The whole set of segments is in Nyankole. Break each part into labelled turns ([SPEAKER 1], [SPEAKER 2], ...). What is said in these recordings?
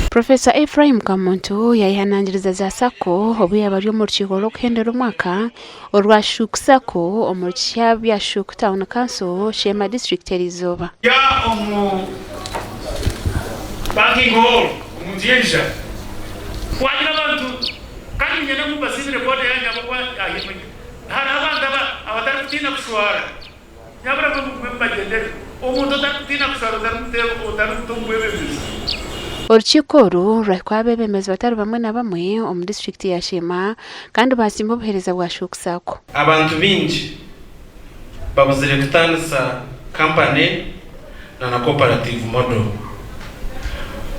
[SPEAKER 1] Professor Ephraim Kamuntu yayehanangiriza za Sacco obu yaaba ari omu rukiiko rw'okuhendera omwaka orwa Shuuku Sacco omuri Kishabya Shuuku Town Council, Sheema District eriizooba.
[SPEAKER 2] Ya omu banking hall omu nju y'ebija wagira abantu kandi niinyenda ngu mbasiimire boda yanyu ahabw'okuba hariho abantu abatarikutiina kushwara. Nyabura mwe mugume mubagyendere. Omuntu otarikutiina kushwara otarikuta omu bwebembezi.
[SPEAKER 1] Orukiiko oru rwahikwaho abeebembezi batari bamwe na bamwe omu disiturikiti ya Sheema kandi baasiima obuheereza bwa Shuuku Sacco.
[SPEAKER 3] Abantu baingi babuzire kutandisa kampani na na cooperative model.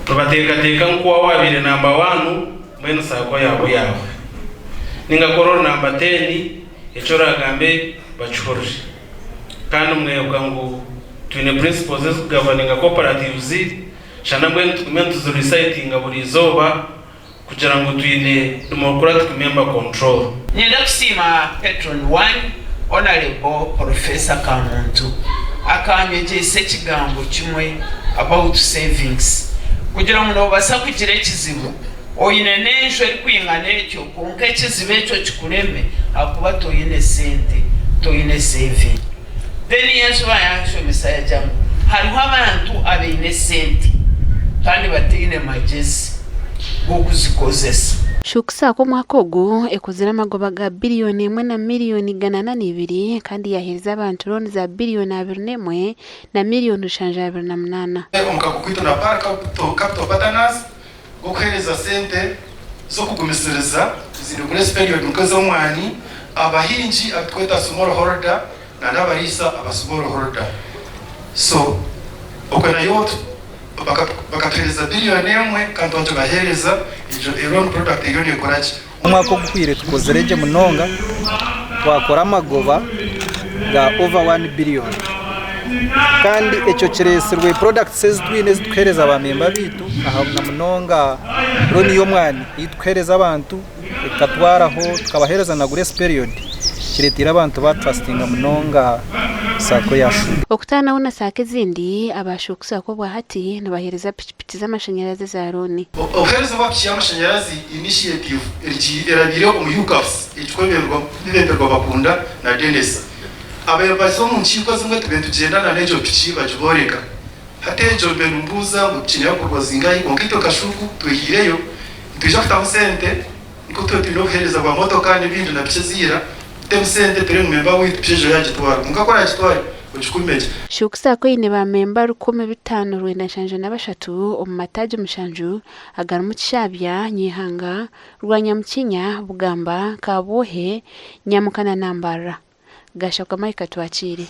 [SPEAKER 3] Nibateekateeka ngu ku waaba wabaire namba waanu mbwenu saako yaaba oyaawe. Ninga ku ori ori namba teeni eki oraagambe bakihurire. Kandi mwebuka ngu twine principles ezikugoverninga cooperatives, shana mbwenu tugume nituzirecitinga buri izooba kugira ngu twine democratic member control.
[SPEAKER 4] Niinyenda kusiima Patron wanyu Honourable Professor Kamuntu akanyegyesa ekigambo kimwe about savings kugira ngu nobasa kugira ekizibu Oine n'enju erikwingana etyo kwonka ekizibu ekyo kikureme ahakuba toine sente, toine saving. Then yanjuba yanshomesa yagira ngu hariho abantu abaine sente kandi bataine magyezi g'okuzikozesa.
[SPEAKER 1] Shukusa ku omwaka ogu ekozire amagoba ga biriyoni emwe na miriyoni 402 kandi yaheereza abantu looni za biriyoni 21 na miriyoni 728.
[SPEAKER 5] Omukago gwaitu na Pearl Capital Partners g'okuheereza sente z'okugumisiriza eziine grace period nk'ez'omwani, abahingi abu turikweta small holder na n'abariisa aba small holder. So okwe nayo bakatuheereza billion emwe kandi twatubaheereza egyo loan product eriyo nekora gye.
[SPEAKER 6] Omwaka oguhweire tukozire gye munonga twakora amagoba ga over one billion kandi ekyo kiretsirwe products ezi twine ezi turikuheereza ba memba baitu na munonga loan y'omwani ei turikuheereza abantu ekatwaraho tukabaheereza na grace period kireteire abantu ba trustinga munonga sacco ya Shuuku.
[SPEAKER 1] Okutaanaho na sacco ezindi, aba Shuuku sacco obwahati nibaheereza pikipiki z'amashanyarazi eza looni.
[SPEAKER 5] Obuheereza bwa piki y'amashanyarazi initiative erabiire omu UCAFS erikwebemberwa Bakunda na Dennis. Abayobozi omu nkiiko ezimwe tube nitugyenda na n'egyo piki bagibooreka. Hati egyo mbe nimbuuza ngu piki neeyakurwa zingahi kwonka itwe nka Shuuku twehiireyo nitwija kutamu sente nikwo tube twine obuheereza bwa motoka n'ebindi na piki eziira tutemu sente turebe ngu memba waitu piki egyo yaagitwara kwonka ku araagitware ogikume gye.
[SPEAKER 1] Shuuku Sacco eine ba memba 5973 omu mataagi mushanju agarimu Kishabya, Nyihanga, Rwanyamukinya, Bugamba, Kabwohe, Nyamukana na Mbarara. Gashakwa Mike Atwakiire.